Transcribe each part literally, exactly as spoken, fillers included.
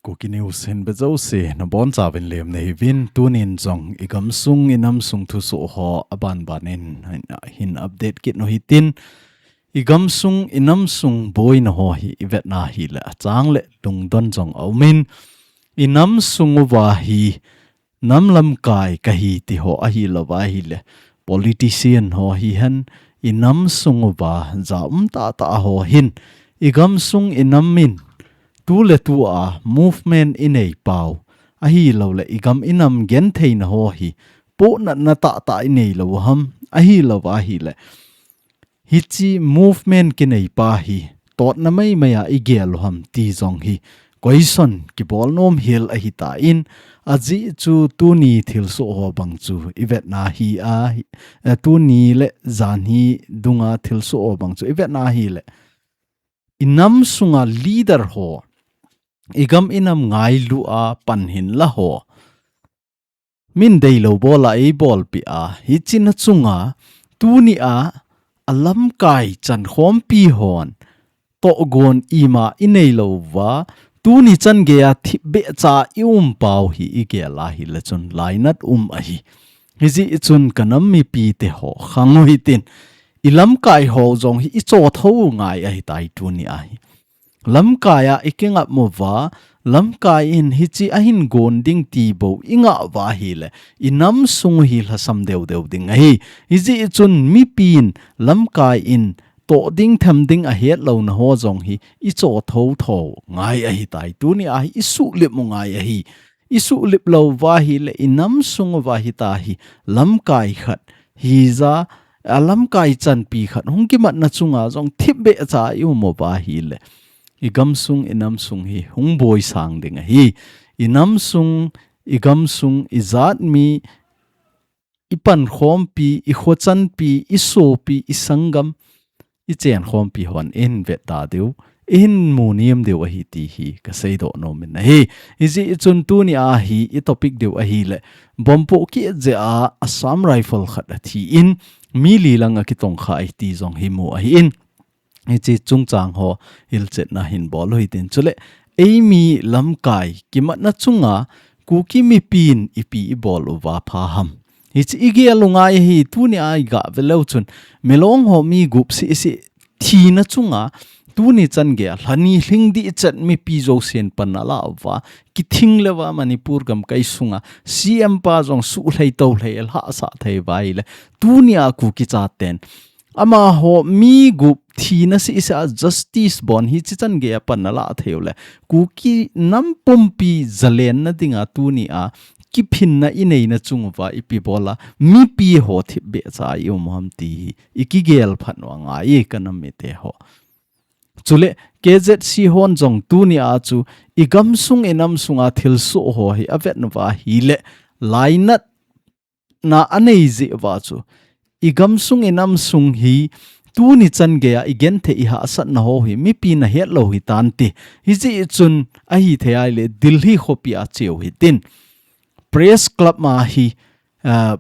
Kuki News hin vejouse nabonchauvin lemna hiuvin, tunin jong igamsung inamsung thusoh ho abanbanin hin update kit u hitin, igamsung inamsung boina ho hi ivetna hile achang le lungdon jong aumin, inamsung uva hi nam lamkai kahi ti ho ahilouva ahile politician ho hihen, inamsung uva jaum tahtah ho hin, igamsung inamin tuletua movement inei pau ahilouleh igam inam gentheina ho hi pohnatna tahtah inei lou ham, ahilouva ahile hiche movement kineipa hi totna meimei a igel u ham ti jong hi question kibol nom hel ahitan, ajeh chu tuni thilsoh ho bang chu ivetna hi a, tuni le janhi dunga thilsoh ho bang chu ivetna hile inamsunga leader ho, igam inam ngailu a pan hinla ho, min deilou bola eibolpeh a, hichena chunga tunia alamkai chankhompi hon tohgon ima inei louva, tuni changeiya thipbehcha ium pau hi igel a hile chun lainat um ahi. Hijeh chun kanam mipite ho khang u hitin, ilamkai ho jong hi ichothou ngai ahitai tunia hi. Lamkaiya ikingap uva, lamkai in hiche ahin gon ding ti bou ingah uva ahile, inamsung hi lhasam deudeu ding ahi. Hijeh chun mipin lamkai in toh ding them ding ahetlouna ho jong hi ichothou thou ngai ahitai, tunia hi isuhlip u ngai ahi. Isuhlip louva ahile inamsung uva hitahi lamkai khat hija, alamkai chanpi khat hung kimatna chunga jong thipbehcha ium uva ahile, igamsung inamsung hi hung boisang ding ahi. Inamsung, igamsung, ijatmi, ipankhompi, ikhochanpi, isopi, isanggam, ichenkhompi hon ihin vetda diu, ihin munem diu ahi ti hi kaseidoh nomin ahi. Hijeh chun tunia hi itopic diu ahile, bomb pohkeh jeh a Assam Rifle khat athin, mi li lang akitongkhai ti jong hi mu ahin, hiche chungchang ho hilchetna hin bol u hitin, chule eimi lamkai kimatna chunga Kuki mipin ipi ibol uva pha ham, hiche igel u ngai ahi. Tunia igah veleu chun milong ho mi gup seh seh thina chunga tuni changeiya lhani lhingdih chet mipi jousen pan ala uva, kithing leuva Manipur gamkai sunga C M pa jong suhlhei touhlhei alhahsah thei uva ahile, tunia Kuki chaten amaho mi gup thina seh seh a justice bon hiche changeiya pan ala thei ule, Kuki nam pumpi jalenna dinga tunia kiphinna ineina chung uva ipi bola mipi ho thipbehcha ium u ham ti hi ikigel phat u angai kanam mite ho. Chule K Z C hon jong tunia chu igamsung inamsunga thilsoh ho hi avet uva ahile, lainat na anei jeh uva chu igamsung inamsung hi tuni changeiya igenthei ihahsatna ho hi mipin ahetlou hitante. Hijeh chun ahithei ahile Delhi khopia cheu hitin, Press Club ma hi, ah,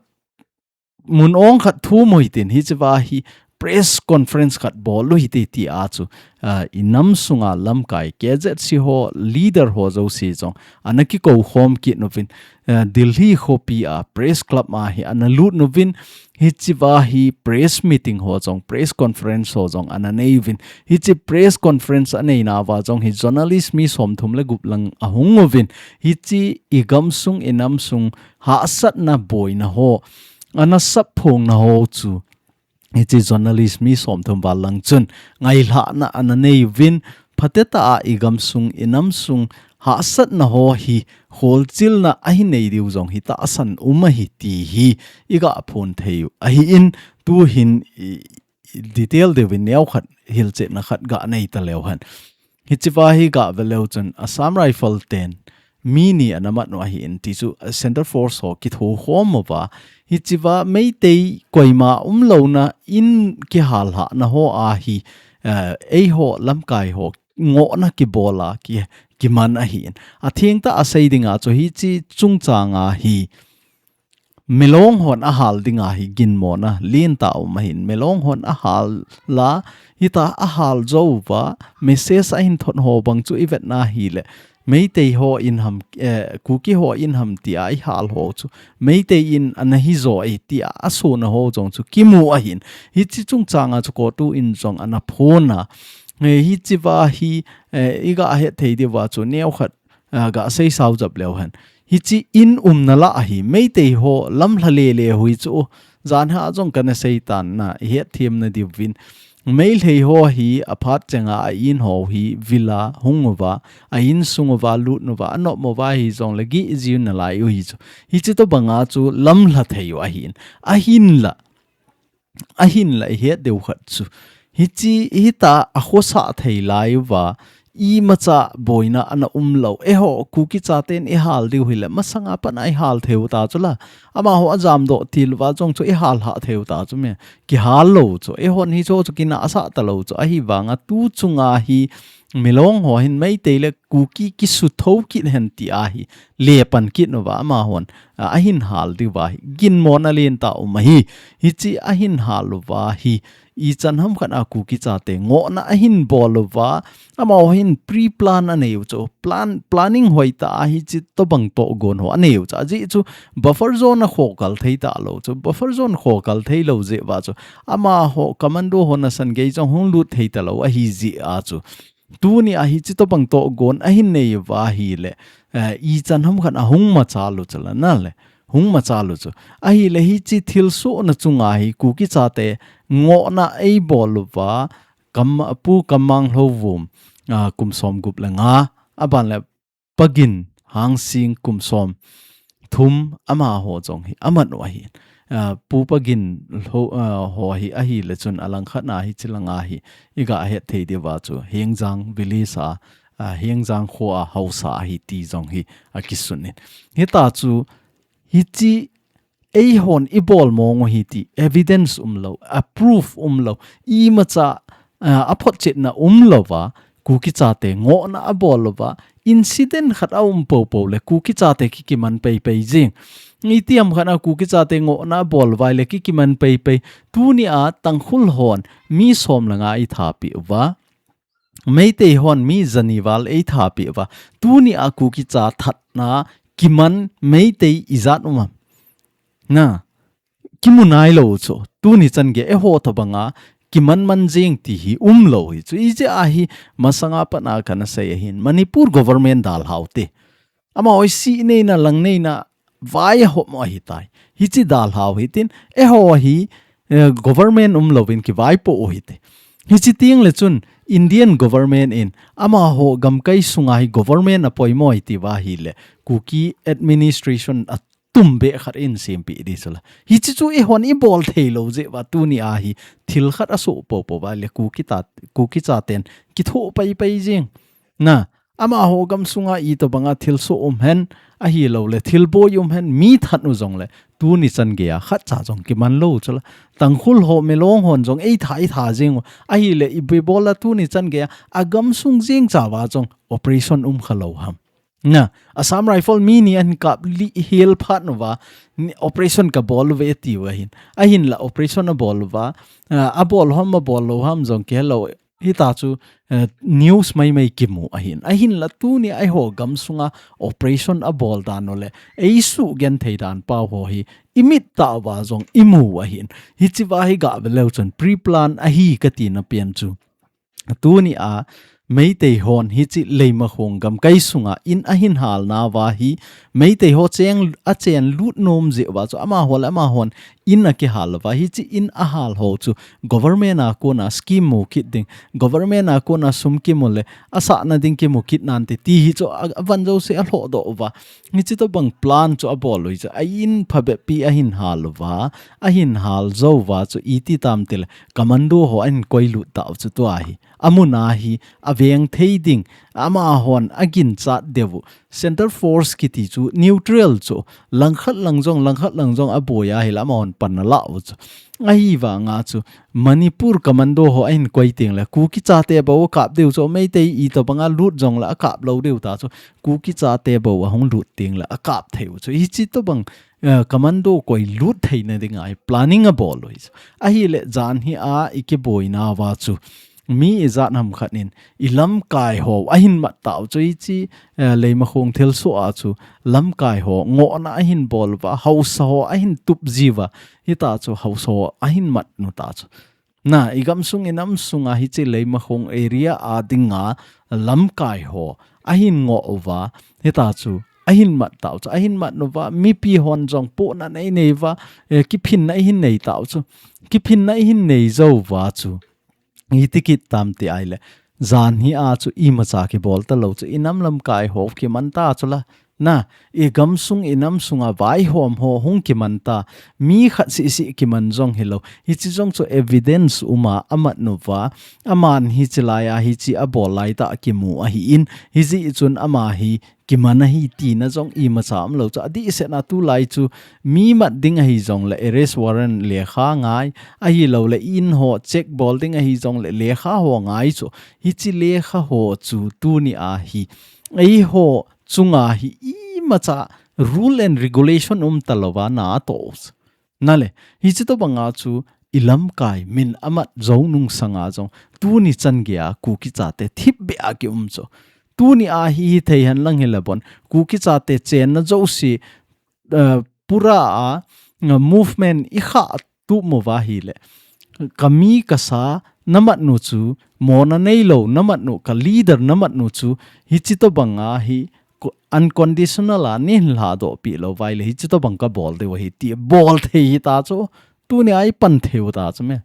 mun ong khat thum u hitin, hichea hi press conference khat bol u hite tia chu, ah, inamsunga lamkai K Z C ho leader ho jouse jong ana kikou khom kit uvin, ah, Delhi khopia Press Club ma hi ana lut uvin, hichea hi press meeting ho jong, press conference ho jong ana nei uvin, hiche press conference aneinauva jong hi journalist mi somthum le gup lang ahung uvin, hiche igamsung inamsung hahsatna boina ho, ana sapphongna ho chu hiche journalist mi somthum val lang chun ngailhahna ana nei uvin, phatetah a igamsung inamsung hahsatna ho hi kholchilna ahin nei diu jong hi tahsan um ahi ti hi igah phon thei u ahin, tuhin i, i detail deuvin neokhat hilchetna khat gah nei taleu hen. Hichea hi gah veleu chun Assam Rifle ten mi ni ana mat u ahin, ti chu, ah, Centre Force ho kithokhom uva, hichea Meitei koima umlouna in kihallhahna ho a hi, ah, eiho lamkai ho ngohna kibola ki, kiman ahin. Athengtah a sei dinga chu hiche chungchanga hi milong hon ahal dinga hi ginmona lentah um ahin, milong hon ahal la, hitia ahal jouva message ahin thot ho bang chu ivetna hile, Meitei ho in ham, eh, Kuki ho in ham tia ihal ho chu Meitei in ana hi jo e tia asona ho jong chu kimu ahin. Hichi chungchanga chu COTU in jong ana phona. Eh, hichi va hi, eh, iga het thei diu va chu neokhat, ah, ga sei sao jap leu hen. Hichi in umna lah ahi, Meitei ho lamlha lele hui chu. Jan ha jong kana sei tan na, ihet themna diuvin. Meitei ho hi aphat chenga a in ho hi villa hung uva, a insung uva, lut uva, anop uva hi jongle gih jiu nalai u hi chu. Hichi tobanga chu lamlha thei u ahin. Ahinla, ahinla ihet diu khat chu. Hichi, hita akhosa thei lai uva, imacha boina ana um lou. Eiho, Kuki chaten ihal diu hile, masanga pat a ihal thei u ta chu la. Amaho ajam doh til uva jong chu ihal ha thei u ta chu me. Kihal lou chu. Eihon hicho chu kinahsah talou chu. Ahivanga tu chunga hi Milong ho hin Meitei le Kuki kisu tho kit hen tia hi. Lepan kit uva amahon. A, ahin hal diu va hi. Ginmona lentah um ahi. Hichi ahin hal uva hi. Ichan ham khat a Kuki chate ngohna ahin bol uva, amaho hin pre-plan anei u chu, plan, planning hoitah a hichi tobang tohgon ho anei u chu. Ajeh chu buffer zone a khokal thei talou chu, buffer zone khokal thei lou jeh uva chu, amaho commando ho nasan gei jong hung lut thei talou ahi jeh a chu. Tuni a hichi tobang tohgon ahin nei uva hile, eh, ichan ham khat a hung machal u chu la na le. Hung machal u chu. Ahile hichi thilsohna chunga hi Kuki chate ngohna eibol uva, Kam, Pu Kamang Lhouvum, ah, kum som gup le nga, aban le Pagin Hangsing kum som thum amaho jong hi aman u ahi. Ah, Pu Pagin Lhou, ah, ho hi ahile chun alangkhat na hichi langa hi iga het thei diu va chu Hengjang village a, ah, Hengjang kho a haosa ahi ti jong hi akisun in. Hita chu hichi eihon ibol mong u hi ti evidence um lou, a proof um lou, imacha, ah, aphotchetna um lou va, Kuki chate ngohna abol lou va, incident khat aum popo le Kuki chate kikiman peipei jing. Itiham khat a Kuki chate ngohna abol uva le kikiman peipei. Tuni a Tangkhul hon mi som le nga eithapi uva. Meitei hon mi jani val eithapi uva. Tuni a Kuki cha thatna kiman Meitei ijat um am. Na, kimu nailou chu. Tuni chan gei eiho tobanga kiman man jing ti hi um lou hi chu. Ijeh a hi masanga pat a kana sei ahin. Manipur government dalhau te. Amaho isi neina, lang neina, vai ahom u ahitai. Hichi dalhau hitin, eiho hi, eh, government um louvin kivaipo u hite. Hichi teng le chun, Indian government in, amaho gamkai sunga hi government apoimo iti uva hile, Kuki administration atum be khat in sempeh di chu la. Hichi chu eihon ibol thei lou jeh uva tuni a hi, thil khat asoh popo uva le Kuki ta, Kuki chaten kithoh peipei jing. Na, amaho gamsunga itobanga thilsoh um hen, ahilou le thilboi um hen, mi that u jongle, tuni chan gei a khatcha jong kiman lou chu la. Tangkhul ho, Milong hon jong eitha, eitha jing u. Ahile ipi bol a tuni chan gei a, agamsung jeng chauva jong operation um khalou ham. Na, Assam Rifle mi ni ahin kap lih hel phat uva, ni operation kabol uve tiu ahin. Ahinla operation abol uva, ah, abol ham, abol lou ham jong kihelou. Hita chu, eh, news maimai kimu ahin. Ahinla tuni a eiho gamsunga operation abol dan u le, eisugenthei dan pau ho hi, imit tah uva jong imu ahin. Hichi uva hi gave leu chun pre-plan ahi katina pen chu. Tuni a Meitei hon hichi Leimakhong gamkai sunga in ahin halna uva hi Meitei ho cheng, achen lut nom jeh uva chu amaho le amahon in akihal uva, hichi in ahal ho chu government a kona scheme mu kit ding, government a kona sum kimu le asahna ding kimu kit nante ti hi chu a, avan jouse alhodoh uva. Hichi tobang plan chu abol u hi chu a in phabeppi ahin hal uva, ahin hal jou uva chu iti tam tile commando ho ahin koi lut tau chu tua hi. Amun a hi aveng thei ding, amahon aginchat diu. Centre Force kiti chu neutral chu, langkhat lang jong, langkhat lang jong aboi ahile amahon pan alah u chu. Ahivanga chu Manipur commando ho ahin koi teng le Kuki chate bou akap diu chu, Meitei itobanga lut jongle akap lou diu ta chu, Kuki chate bou ahung lut teng le akap thei u chu. Hichi tobang, eh, commando koi lut theina dinga hi planning abol u hi chu. Ahile jan hi a ikiboina uva chu mi ijat ham khat in ilamkai ho ahin mat tau chu hichi, eh, Leimakhong thilsoh a chu lamkai ho ngohna ahin bol uva, haosa ho ahin tup jiuva, hita chu haosa ho ahin mat nu ta chu. Na, igamsung inamsunga hichi Leimakhong area a dinga lamkai ho ahin ngoh uva, hita chu ahin mat tau chu, ahin mat nuva, mipi hon jong pohnatna inei uva, eh, kiphinna ihin nei tau chu, kiphinna ihin nei jou uva chu. Iti kit tam ti ahile, jan hi a chu imacha kibol talou chu, inam lamkai ho kiman ta chu la. Na, igamsung inamsunga vaihom ho hung kiman ta, mi khat sisi kiman jong hilou. Hichi jong chu evidence uma amat nuva, aman hichi laiya hichi abol lai ta kimu ahin, hijeh chun ama hi kiman ahi tina jong imacha umlou chu. Adihsetna tulai chu mi mat ding ahi jongle arrest warrant lekha ngai, ahilouleh in ho check bol ding ahi jongle lekha ho ngai chu. Hichi lekha ho chu tuni a hi eiho chunga hi imacha rule and regulation um talouva na atoh u chu. Nale, hichi tobanga chu ilamkai min amat jou nung sanga jong tuni chan geiya Kuki chate thipbeh a kium chu. Tuni a hi hithei hen lang hile bon, Kuki chate chenna jouse, eh, pura a, eh, movement ikhah tup uva hile, kami kasa namat nu chu, mona neilou namat nu, ka leader namat nu chu, hichi tobanga hi co-, unconditional a neihin lhadoh peh lou uva ahile, hichi tobang kabol diu ahi ti bol thei hita chu, tuni a ipan thei u ta chu me.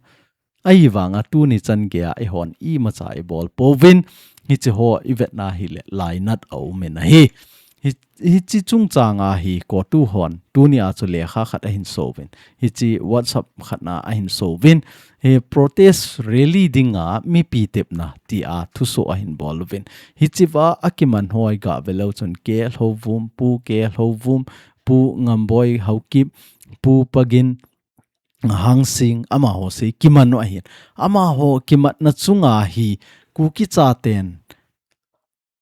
Ahivanga tuni chan geiya eihon imacha ibol pouvin, hichi ho ivetna hile lainat aum in ahi. Hi, hichi chungchanga hi COTU hon tuni a chu lekha khat ahin souvin, hichi WhatsApp khat na ahin souvin, hi protest rally dinga mipi tepna tia thusoh ahin bol uvin. Hichiva akiman ho iga ve leu chun K. Lhouvum, Pu K. Lhouvum, Pu Ngamboi Haokip, Pu Pagin, Hangsing, amaho sei kiman u ahin. Amaho kimatna chunga hi Kuki chaten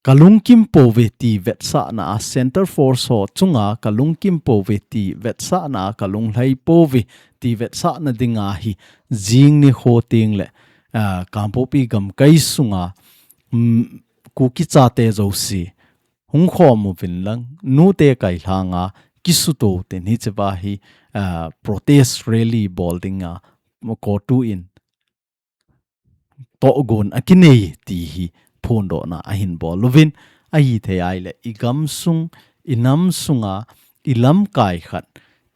kalungkim pouve ti vetsahna a, Center Force ho chunga kalungkim pouve ti vetsahna a, kalunglhai pouve ti vetsahna dinga hi jing nikho tengle, ah, Kangpokpi gamkai sunga, mm, Kuki chate jouse hung khom uvin lang, nute kailhanga kisuto utin, hichiva hi, ah, protest rally bol dinga COTU in tohgon akinei ti hi phondohna ahin bol uvin, ahithei ahile igamsung, inamsunga, ilamkai khat,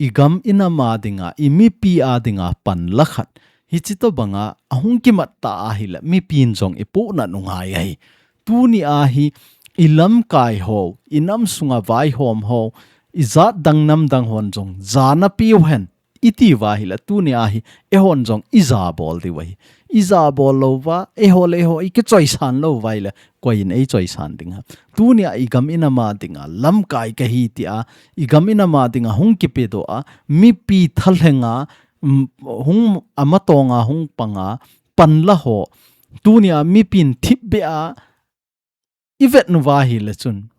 igam inam a dinga, imipi a dinga panla khat, hichi tobanga ahung kimat ta ahile mipin jong ipohnat u ngai ahi. Tuni a hi ilamkai ho, inamsunga vaihom ho, ijat dang nam dang hon jong jana peu hen iti uva ahile, tuni a hi eihon jong ija bol diu ahi. Ija bol louva, eiho le eiho ikichoisan lou uva ahile, koi in eichoisan ding ham? Tuni a igam inam a dinga lamkai kahi tia, igam inam a dinga hung kipedoh a, mipi thalhenga, mm, hung amatonga hung panga panla ho, tuni a mipin thipbeh a ivet uva ahile chun,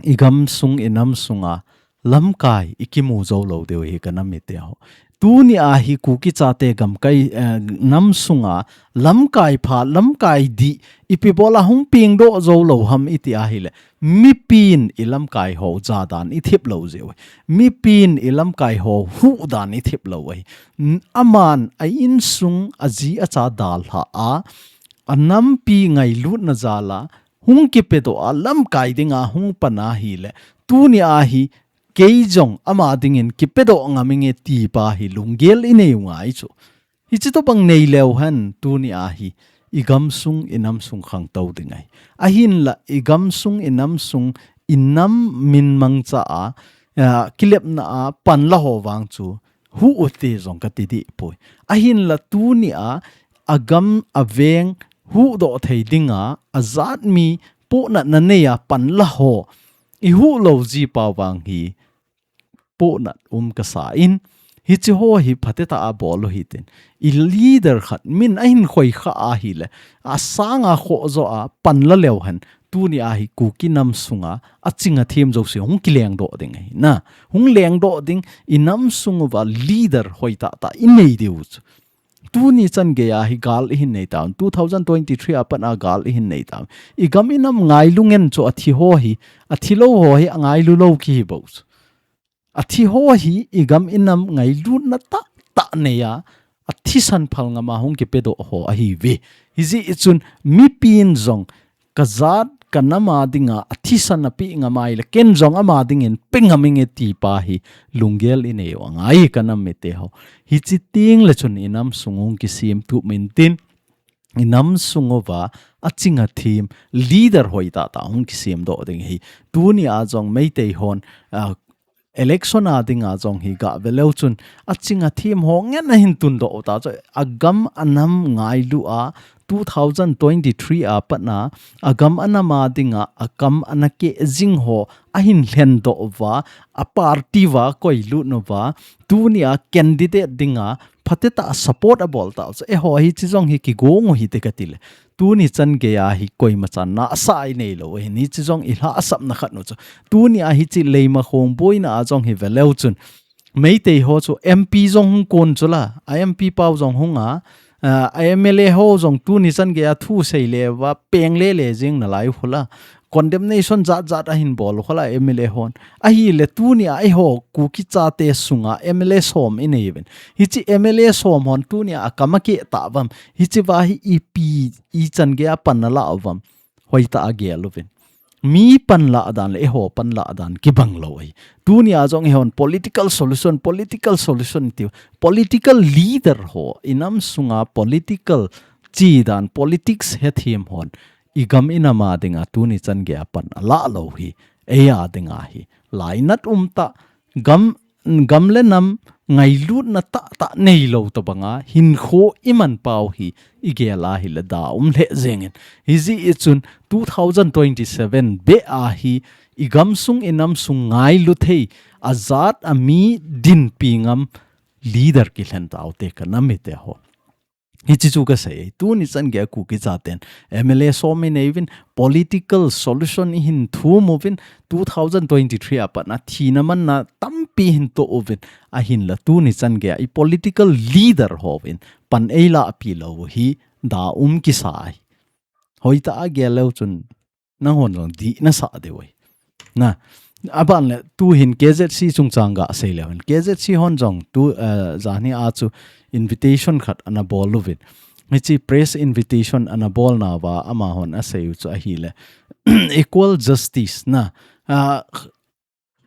igamsung inamsunga lamkai ikimu jou lou diu ahi kanam mite ho. Tuni a hi Kuki chate gamkai, eh, namsunga lamkai pha, lamkai dih ipi bola hung pengdoh jou lou ham iti ahile, mipin ilamkai ho jadan ithip lou jeh u ahi. Mipin ilamkai ho huhdan ithip lou ahi. N-, aman a insung aji acha dalha a, anampi ngailutna jal a hung kipedoh a, lamkai dinga hung pan ahile, tuni a hi kei jong ama dingin kipedoh ngam inge ti pa hi lunggel inei u ngai chu. Hichi tobang nei leu hen tuni a hi igamsung inamsung khangtou ding ahi. Ahinla igamsung inamsung, inam min mangcha a, ah, kilepna a panla ho vang chu huh ute jong kati dih poi. Ahinla tuni a, agam aveng huhdoh thei dinga, ajat mi pohnatna nei a panla ho ihuh lou ji pa vang hi pohnat um kasa in, hichi ho hi phatecha a bol u hitin. I leader khat min ahin khoi kha ahile, asanga khoh jo a panla leu hen, tuni a hi Kuki namsunga aching athem jouse hung kilengdoh ding ahi. Na, hung lengdoh ding, inamsung uva leader hoitah tah inei diu chu. tuni chan geiya hi gal ihin nei tauvin, two thousand twenty-three a pat a gal ihin nei tauvin. I gam i nam ngailu ngen chu athi ho hi, athi lou ho hi angailu lou kihi bou chu. Athi ho hi i gam i nam ngailutna tahtah neiya, athisan phal ngama hung kipedoh ho ahiuve. Hijeh chun mipin jong ka jat ka nam a dinga athisan apeh ngam ahile, ken jong ama dingin pe ngam inge ti pa hi lunggel i nei u angai ka nam mite ho. Hichi teng le chun i nam sung hung kisem tup intin, i nam sung uva aching athem leader hoi tahtah hung kisem doh ding ahi. Tuni a jong Meitei hon, ah, election a dinga jong hi gah ve leu chun aching athem ho ngen ahin tun doh u ta chu, agam anam ngailu a two thousand twenty-three a pat a agam anam a dinga akam ana keh jing ho ahin lhen doh uva, a party uva koilut uva, tuni a candidate dinga phatecha support abol tau chu, eiho hichi jong hi kigong u hite kati le. Tuni chan geiya hi koima chan nasa i nei lou ahin, hichi jong i lhahsamna khat u chu. Tuni a hichi Leimakhong boina a jong hi ve leu chun, Meitei ho chu M P jong hung kon chu la, a M P pau jong hung a, ah, a M L A ho jong tuni chan geiya thu sei le uva peng lele jing nalai u khu la. Condemnation jat jat ahin bol u khu la M L A hon. Ahile tuni a eiho Kuki chate sunga M L A som i nei uvin. Hichi M L A som hon tuni a akam akeh tah uvam. Hichi uva hi ipi, ichan geiya pan nala uvam. Hoitah a gel uvin. Mi panlah dan le eiho panlah dan kibang lou ahi. Tuni a jong eihon political solution, political solution tiu. Political leader ho, i nam sunga political chi dan, politics hethem hon i gam i nam a dinga tuni chan geiya pan alah lou hi, ei a dinga hi lainat um tah, gam, gam le nam ngailutna tahtah nei lou tobanga hinkho i man pau hi i gel a hile da um lheh jeng in. Hijeh chun two thousand twenty-seven beh a hi i gam sung i nam sung ngailu thei a jat a mi dinpi ngam leader kilhen taute ka nam mite ho. Hichi chu ka sei, tuni chan geiya Kuki chaten M L A som i nei uvin, political solution i hin thum uvin, two thousand twenty-three a pat a thina manna tampi hin toh uvin, ahinla tuni chan geiya i political leader hovin pan ei lahpi lou hi da um kisa ahi. Hoitah a gel leu chun nanghon jong dih nasah diu ahi. Na, aban le tu hin K Z C chungchang ga sei leu hin. K Z C hon jong tu, eh, janhi a chu invitation khat ana bol uvin. Hichi press invitation ana bol nauva amahon asei u chu ahile. Equal justice na, ah,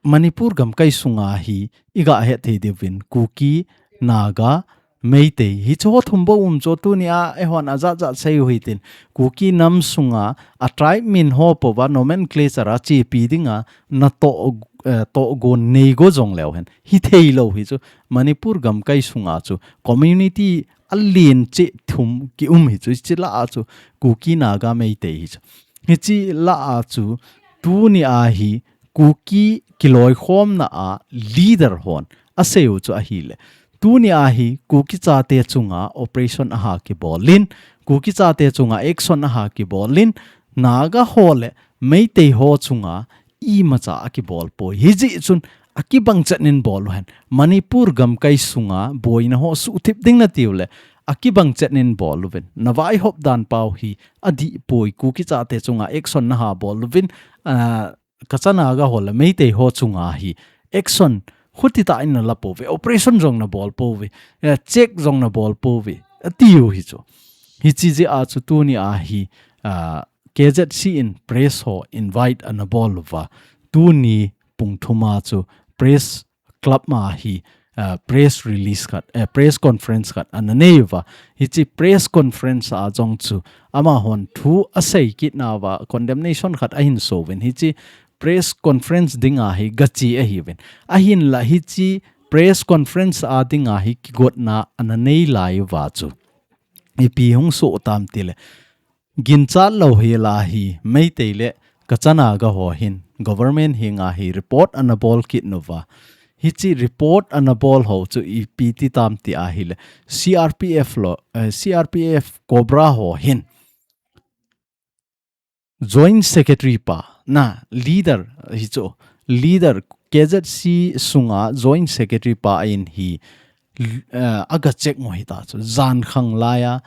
Manipur gamkai sunga hi i ga het thei diuvin Kuki, Naga, Meitei, hichu ho thum bou um chu tuni a eihon ajat jat sei u hitin. Kuki nam sunga a tribe min ho pouva nomenclature a chepi dinga natoh, eh, tohgon nei go jong leu hen. Hithei lou hichu Manipur gamkai sunga chu community alen cheh thum ki um hichu, hichi lah a chu Kuki, Naga, Meitei hichu. Hichi lah a chu tuni a hi Kuki kiloikhomna a leader hon asei u chu ahile. Tuni a hi Kuki chate chunga operation aha kibol in, Kuki chate chunga action aha kibol in, Naga ho le Meitei ho chunga imacha akibol poi. Hijeh chun akibang chet in bol u hen. Manipur gamkai sunga boina ho suhthip ding natiu le akibang chet in bol uvin. Navaihop dan pau hi adih poi, Kuki chate chunga action naha bol uvin, ah, Kacha Naga ho le Meitei ho chunga hi action khuti tah in nala pouve, operation jong nabol pouve, eh, check jong nabol pouve, atiu hichu. Hichi jeh a chu tuni a hi, ah, K Z C in press ho invite ana bol uva. Tuni pung thum a chu press club ma hi, ah, press release khat, eh, press conference khat ana nei uva. Hichi press conference a jong chu amahon thu asei kit nauva condemnation khat ahin so uvin. Hichi press conference dinga hi gache ahiuvin. Ahinla hichi press conference a dinga hi kigotna ana nei lai uva chu ipi hung so tam tile. Ginchat lou hi la hi Meitei le Kacha Naga ho hin government henga hi report ana bol kit nauva. Hichi report ana bol ho chu ipi ti tam ti ahile C R P F lo, eh, C R P F Cobra ho hin Joint Secretary pa, na, leader hichu, leader K Z C sunga Joint Secretary pa in hi eh, aga check u hita chu. Jan khang laiya,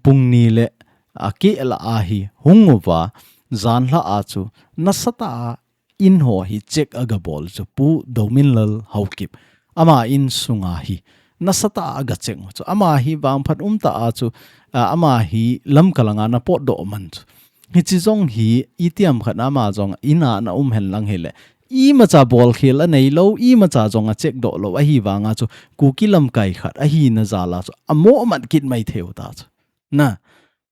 pung ni le akeh lah a hi hung uva, jan lha a chu nasatah a in ho hi check aga bol chu Pu Dominlal Haokip. Ama insunga hi nasatah a aga check u chu. Ama hi vangphat umtah a chu, ah, ama hi Lamka langa ana potdoh man chu. Hichi jong hi itiham khat ama jong in a ana um hen lang hile, imacha bolkhel anei lou, imacha jong a check doh lou, ahivanga chu Kuki lamkai khat ahina jal a chu amo mat kit mai thei u ta chu. Na,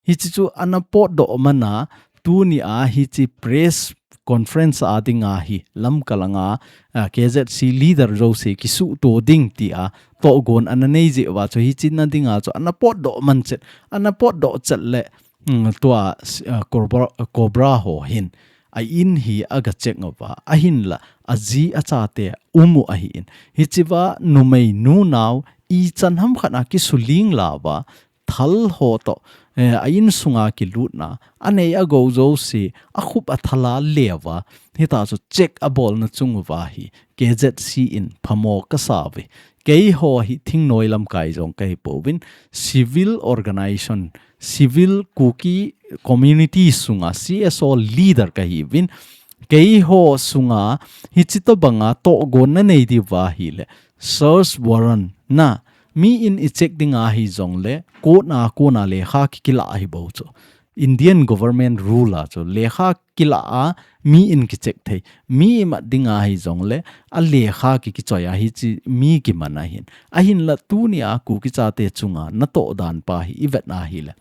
hichi chu ana potdoh man a, tuni a hichi press conference a dinga hi Lamka langa, ah, K Z C leader jouse kisuhto ding tia tohgon ana nei jeh uva chu hichi na dinga chu ana potdoh man chet, ana potdoh chet le, mm, tua, ah, Cobra, Cobra ho hin a in hi aga check uva, ahinla aji achate um u ahin. Hichi uva numei nunao ichan ham khat a kisuling la uva, thal ho toh, eh, a insunga kilutna, anei agou jouse, akhup athal a le uva, hita chu check abolna chung uva hi, K Z C in phamo kasa uve. Keiho hi thingnoi lamkai jong kahi pouvin, civil organization, civil Kuki community sunga C S O leader kahiuvin, keiho sunga hichi tobanga tohgon nanei diu va ahile, search warrant na, mi in i check ding ahi jongle, court a kona lekha ki, kila ahi bou chu. Indian government rule a chu, lekha kila a mi in ki check thei. Mi imat ding ahi jongle, a lekha ki, kichoi a hichi mi kiman ahin. Ahinla tuni a Kuki chate chunga natoh dan pa hi i vet ahile,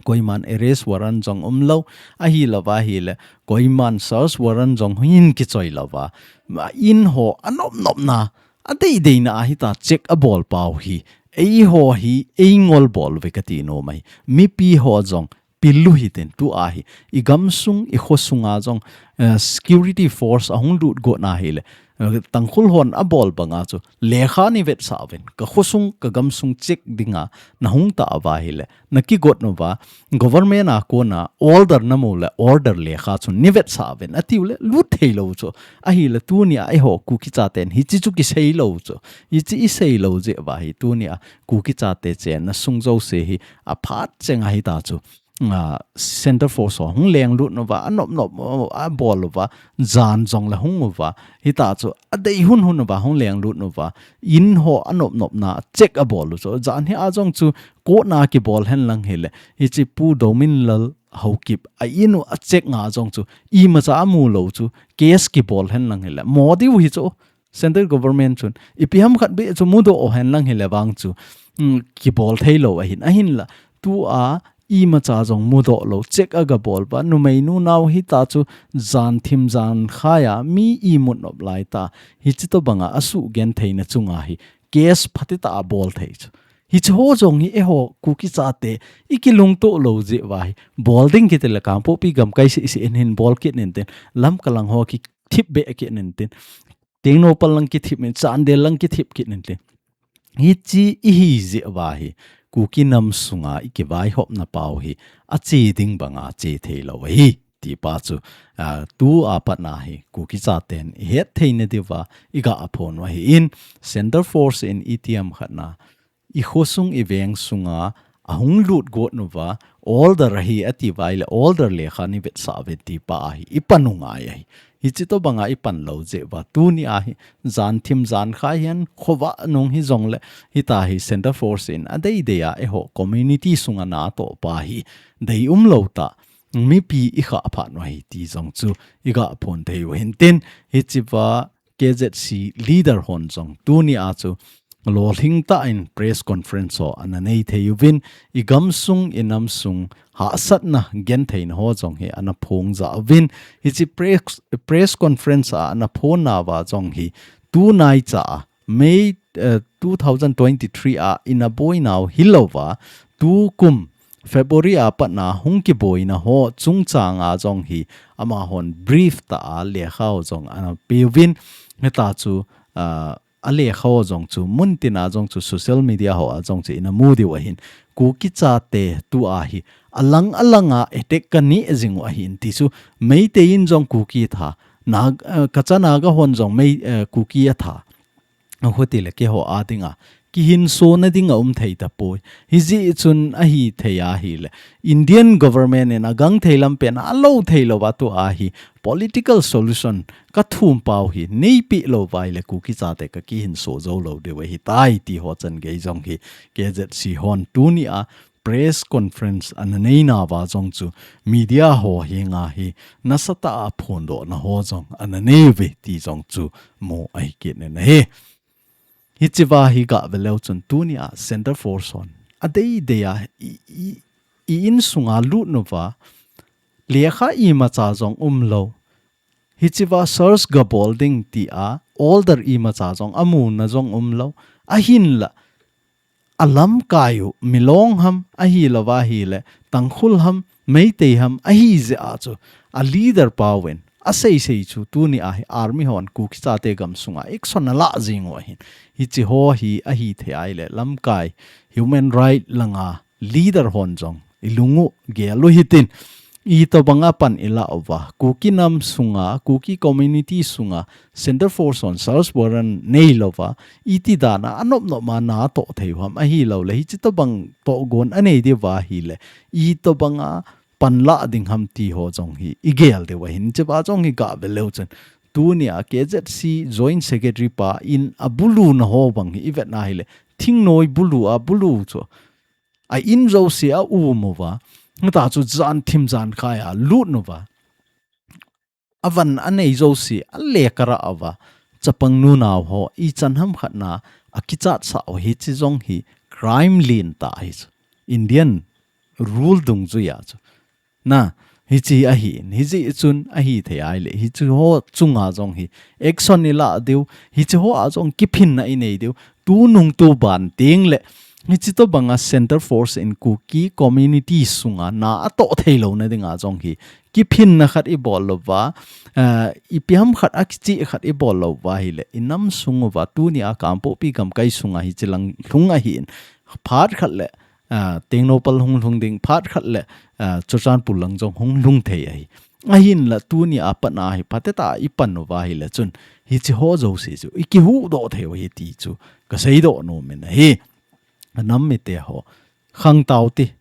koiman arrest warrant jong umlou, ahilou va ahile, koiman search warrant jong hin kichoi lou va. Ma in ho anop nop na, adei dei na a hita check abol pau hi, eiho hi, eingol bol uve kati nom ahi. Mipi ho jong, pil u hitin tu ahi. I gamsung, i khosung a jong, eh, security force ahung lut got na ahile, eh, Tangkhul hon abol banga chu, lekha ni vetsah uvin, ka khosung, ka gamsung check dinga, nahung ta uva ahile, na kigot uva, government a kona order namu le order lekha chu ni vetsah uvin, atiu le lut thei lou chu. Ahile tuni a eiho Kuki chaten hichi chu kisei lou chu. Hichi i sei lou jeh uva hi tuni a Kuki chate chenna sung jouse hi aphat cheng ahi ta chu. Ah, center force ho hung leng lut uva, anop nop, abol uva, jan jongle hung uva, hita chu adei hun hun uva, hung leng lut uva, in ho anop nop na check abol u chu. Jan hi a jong chu court a kibol hen lang hile, hichi Pu Dominlal Haokip a in u a check nga jong chu, imacha amu lou chu, case kibol hen lang hile, mo diu hi chu, central government chun, ipi ham khat beh chu mudoh u hen lang hile vang chu, mm, kibol thei lou ahin, ahinla, tu a, imacha jong mudoh lou, check aga bol uva, numei nunao hita chu, jan thim jan khai a, mi imut nop lai ta, hichi tobanga asuh genthei na chunga hi, case phatah a bol thei chu. Hichi ho jong hi eiho Kuki chate i kilungto lou jeh uva hi. Bol ding kiti le Kangpokpi gamkai seh seh in hin bol kit intin. Lamka lang ho kithip beh kit intin. Tengnoupal lang kithip in, Chandel lang kithip kit intin. Hichi ihi jeh uva hi. Kuki nam sunga i kivaihopna pau hi. Ache ding banga che thei lou ahi. Ti pa chu, ah, tu a pat na hi, Kuki chaten i het thei na diuva, i ga aphon u ahin, center force in itiham khat na, i khosung i veng sunga, ahung lut got uva, order ahi ati uva ahile, order lekha ni vetsah uve ti pa ahi, i pan u ngai ahi. Hichi tobanga i pan lou jeh uva, tuni a hi, jan thim jan khai hihen, khovah nung hi jongle, hita hi center force in, adei dei a, eiho, community sunga natoh pa hi, dei umlou ta, mipi i khah phat u ahi ti jong chu i ga phon thei u hintin, hichi uva K Z C leader hon jong tuni a chu lolhing tah in press conference ho ana nei thei uvin, i gamsung i namsung hahsatna gentheina ho jong hi ana phong ja uvin, hichi press, press conference a ana phong nauva jong hi tunai cha a May, eh, two thousand twenty-three a ina boinau hilouva, tukum February a pat na hung kiboina ho chungchang a jong hi amahon brief tah a lekha ho jong ana peuvin, hita chu, ah, a lekha ho jong chu muntin a jong chu social media ho a jong chu ina mu diu ahin, Kuki chate tu a hi alang alang a attack kanei jing u ahin ti chu, Meitei in jong Kuki atha, Nag-, eh, Kacha Naga hon jong Mei-, eh, Kuki atha. Ahoti le keiho a dinga kihinsona ding aum thei tapoi. Hijeh chun ahithei ahile, Indian government in agangthei lampen a lou thei louva tua hi political solution kathum pau hi neipeh louva ahile Kuki chate kakihinso jou lou diu ahitai ti ho changei jong hi K Z C hon tunia press conference ana neinauva jong chu media ho henga hi nasatah a phondohna ho jong ana neiuve ti jong chu mu ahi kit in ahi. Hichea hi gah veleu chun tunia Centre Force hon adeidei a i, i, i insunga lut uva lekha imacha jong umlou. Hichea search gabol ding tia order imacha jong amuna jong umlou. Ahinla alamkai u Milong ham ahilouva ahile Tangkhul ham Meitei ham ahijeh a chu a leader pauvin aseisei chu tunia hi army hon Kuki chate gamsunga action alah jing u ahin. Hiche ho hi ahithei ahile lamkai human right langa leader hon jong ilung u gel u hitin. Itobanga pan ilah uva, Kuki nam sunga, Kuki community sunga, Centre Force hon search warrant neilouva, iti dana anop nop ma natoh thei u ham ahilouleh, hiche tobang tohgon anei diuva ahile, itobanga panlah ding ham ti ho jong hi igel diu ahin, hichea jong hi gah veleu chun. Tunia K Z C Joint Secretary pa in abuluna ho bang hi ivetna ahile, thingnoi bulu abulu chu a in jouse aum uva, hita chu jan thim jan khai a lut uva, avan anei jouse ale karah uva, chapang nunau ho ichan ham khatna akichatsah u hiche jong hi crime lentah ahi chu. Indian rule dungjuia chu. Na, hiche ahin, hijeh chun ahithei ahile, hiche ho chunga jong hi action ilah diu, hiche hoa jong kiphinna inei diu, tunung tuban tengle, hiche tobanga Centre Force in Kuki community sunga na atoh theilouna dinga jong hi kiphinna khat ibol louva, eh, ipi ham khat akichih khat ibol louva ahile, inam sung uva tunia Kangpokpi gamkai sunga hiche lang lhung ahin, phat khat le, ah, Tengnoupal hung lhung ding, phat khat le, ah, Churachandpur lang jong hung lhung thei ahi. Ahinla tunia pat a hi phatecha ipan uva ahile chun, hiche ho jouse chu ikihuhdoh thei u ahi ti chu kaseidoh nom in ahi. Nam mite ho, khangtou te.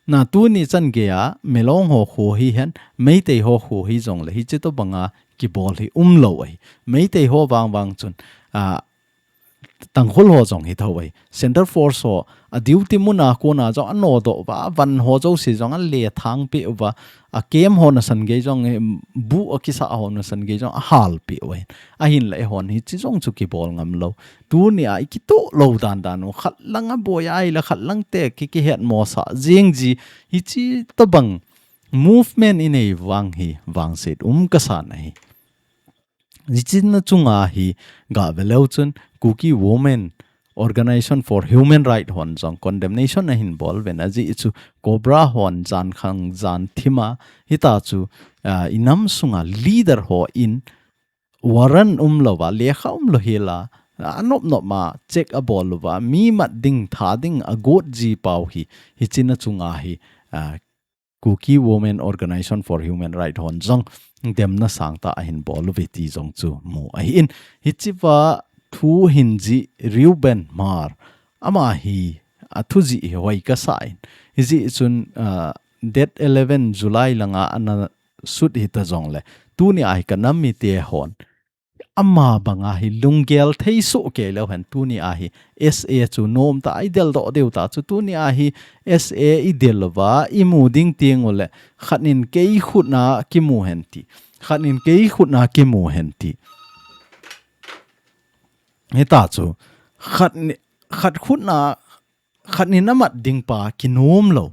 Na, tuni changei a Milong ho kho hihen, Meitei ho kho hijongle, hiche tobanga kibol hi umlou ahi. Meitei ho vangvang chun, ah, Tangkhul ho jong hithou ahi. Centre Force ho a duty muna kona jong anodoh uva, avan ho jouse jong alethang peh uva, a camp ho nasan gei jong, em, bu akisah ho nasan gei jong ahalpeh uva ahin. Ahinla eihon hiche jong chu kibol ngamlou. Tunia ikitoh lou dandan u, khat lang aboi ahile khat lang te ki, kihetmosah jeng ji, hiche tobang movement inei vang hi vangset um kasan ahi. Hiche na chunga hi gah veleu chun Kuki Women Organization for Human Right hon jong condemnation ahin bol uvin, ajeh chu Cobra hon jankhang janthima hita chu, ah, inam sunga leader ho in warrant umlouva, lekha umlou hela, anop nop ma check abol uva, mi mat ding, tha ding agot ji pau hi, hiche na chunga hi, ah, Kuki Women Organization for Human Rights hon jong demna sangtah ahin bol uve ti jong chu mu ahin. Hichea thu hin jih Reuben Hmar, ama hi athu jih hi hoi kasa in. Hijeh chun, ah, date eleven July langa ana sut hita jongle, tunia hi kanam mite hon ama banga hi lunggel thei soh kei leu hen, tunia hi S A chu nomtah a idel doh diu ta chu, tunia hi S A idel uva imu ding teng ule, khat in kei khutna kimu hen ti, khat in kei khutna kimu hen ti. Hita chu khat ni, khat khutna, khat in amat ding pa kinom lou.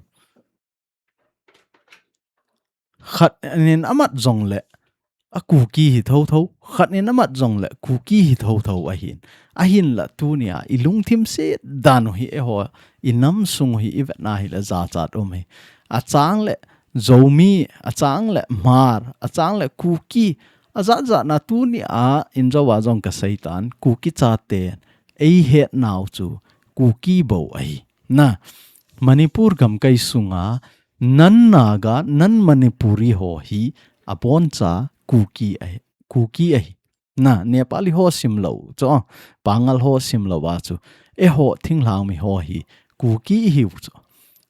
Khat in amat jongle a Kuki hi thotho, khat in amat jongle Kuki hi thotho ahin. Ahinla tunia ilungthim set dan u hi eiho inam sung u hi ivetna hile jachat um hi. Achang le Zomi, achang le Hmar, achang le Kuki, ajat jat na tunia injou a jong kasei tan, Kuki chate eihet nau chu Kuki bou ahi. Na, Manipur gamkai sunga non Naga, non Manipuri ho hi aboncha Kuki ahi, Kuki ahi. Na, Nepali ho simlou chu, Pangal ho simlou a chu, eiho thinglhang mi ho hi Kuki ihiu chu.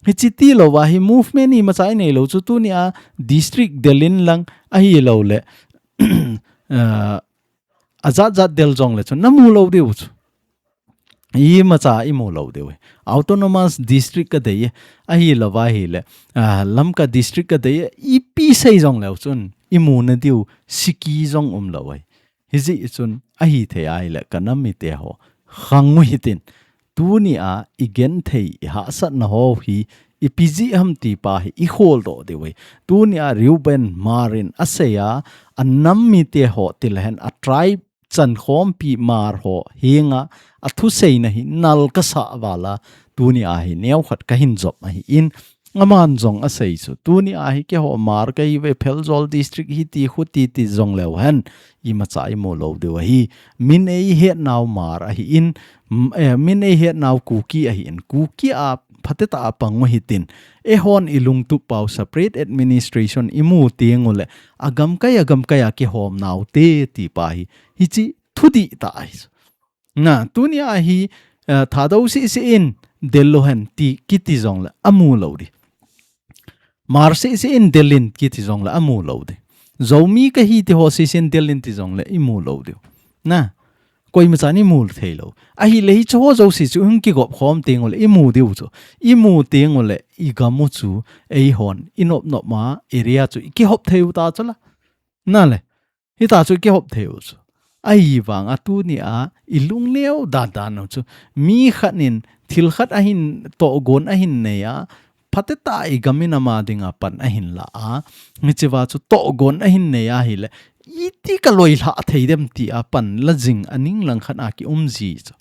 Hichi tilou a hi movement imacha inei lou chu, tunia district del in lang ahilou le, ah, ajat jat del jongle chu namu lou diu chu. Imacha imu lou diu. Autonomous district kadei e, ahilou a hile, ah, Lamka district kadei e, ipi sei jongleu chun imu nadiu siki jong umlou e. Hijeh chun ahithei a hile kanam mite ho khang u hitin, tunia igenthei ihahsatna ho hi ipi jeh ham ti pa hi ikholdoh diu e. Tunia Reuben Hmar in asei a, anam mite ho tilehen a tribe chankhompi Hmar ho henga athuseina hi nal kasah val a, tunia hi neokhat kahin jop ahin, aman jong asei chu, tunia hi keiho Hmar kahiuve, Pherzawl district hiti khuti ti jongleu hen, imacha imu lou diu ahi. Min eihetnau Hmar ahin, m-, eh, min eihetnau Kuki ahin, Kuki a phatecha a pang u hitin, eihon ilungtup pau separate administration imu tengule, agamkai agamkai a kihomnau te ti pa hi, hichi thudih tah ahi. Na, tunia hi, eh, Thadou sisi in del lou hen ti kiti jongle amu lou di. Hmar sisi in del in kiti jongle amu lou di. Zomi kahi ti ho sisi in del in ti jongle imu lou diu. Na, koimachan imu theilou. Ahile hiche ho jouse chu hung kigop khom tengule imu diu chu. Imu tengule igam u chu eihon inop nop ma area chu ikihop thei u ta chu la. Nale. Hita chu ikihop thei u chu. Ahivang a tunia ilungneo dan dan u chu, mi khat in thil khat ahin tohgon ahin nei a, phatecha igam in ama dinga pan ahin la a, hichea chu tohgon ahin nei ahile, iti kaloilhah thei dem tia pan la jing aning langkhat a kium ji chu.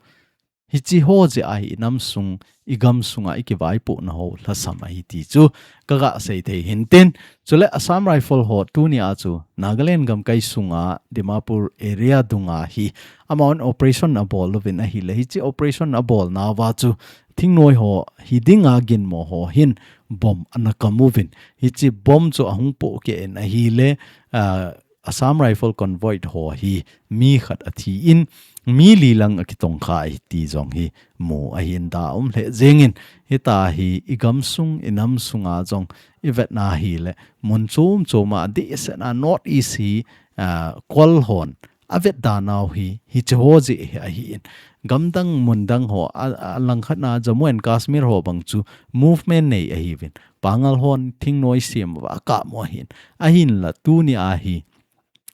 Hichi ho jeh a hi inam sung, igam sunga ikivaipohna ho lhasam ahi ti chu kaga sei thei hintin. Chule Assam Rifle ho tunia chu Nagaland gamkai sunga Dimapur area dunga hi amahon operation abol uvin ahile, hichi operation abolnauva chu thingnoi ho hi dinga ginmo ho hin bomb ana kam uvin. Hichi bomb chu ahung pohkeh in ahile, ah, Assam Rifle convoy ho hi mi khat athi in, mi li lang akitongkha ahi ti jong hi mu ahin da um lheh jengin, hita hi igam sung, inam sunga jong ivetna hile, mun chom choma dehsetna North East hi, ah, kol hon avetda nau hi, hichi ho jeh hi ahin. Gamdang mundang ho, a, alangkhat na Jammu and Kashmir ho bang chu movement nei ahiuvin. Pangal hon thingnoi sem uva akap u ahin. Ahinla tunia hi,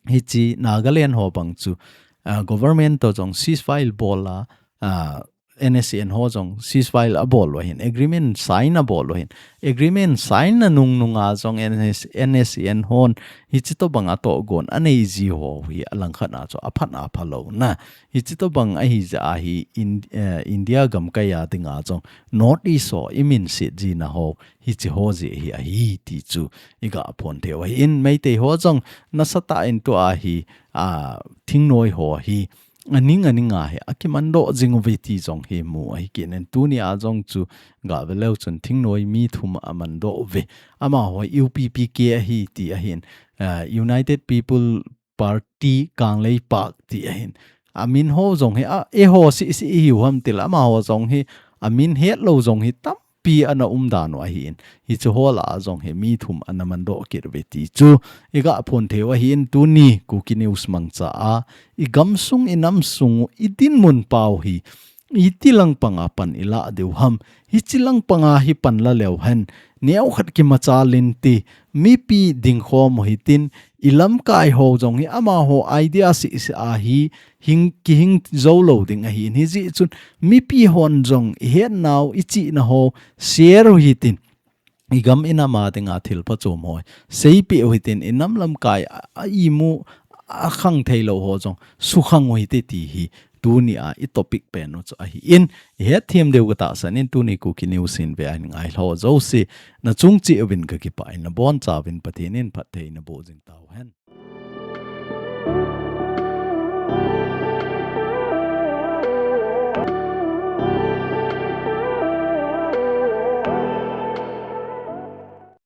hichi Nagaland ho bang chu, ah, government to jong ceasefire bol a, ah, N S C N ho jong ceasefire abol u ahin, agreement sign abol u ahin. Agreement sign na nung nunga jong N S, N S C N hon hichi tobang a tohgon anei ji ho hi alangkhat na chu aphat aphalou na. Hichi tobang ahi jeh a hi in, eh, India gamkai a dinga jong North East ho iminset jina ho hichi ho jeh hi ahi ti chu iga phon thei u ahin. Meitei ho jong nasatah in tua hi, ah, thingnoi ho hi aning aning a hi akimandoh jing uve ti jong hi mu ahi kit in, tunia jong chu ga ve leu chun thingnoi mi thum amandoh uve. Amaho U P P K ahi ti ahin, ah, United People Party Kangleipak ti ahin. Amin ho jong hi, a, eiho sisi ihiu ham tile amaho jong hi amin hetlou jong hi tampi ana um dan u ahin. Hichu ho lah a jong hi mi thum ana mandoh kit uve ti chu iga phon thei u ahin, tuni Kuki News mangcha a igam sung, inam sung, idinmun pau hi iti lang panga pan ilah diu ham. Hichi lang panga hi pan la leu hen, neokhat kimachal inte, mipi dingkhom u hitin, ilamkai ho jong hi amaho idea sisi a hi hing, kihing jou lou ding ahin. Hijeh chun mipi hon jong ihetnau, ichihna ho share u hitin, igam inam a dinga thil phachom ho seipeh u hitin, inam lamkai a, a imu akhang theilou ho jong sukhang u hite ti hi tunia i topic pen u chu ahin, ihetthem diu katahsan in, tuni Kuki News in ve a hin ngailhah jouse nachung cheh uvin kakipah in, nabonchauvin Pathen in phatthei naboh jing tauhen.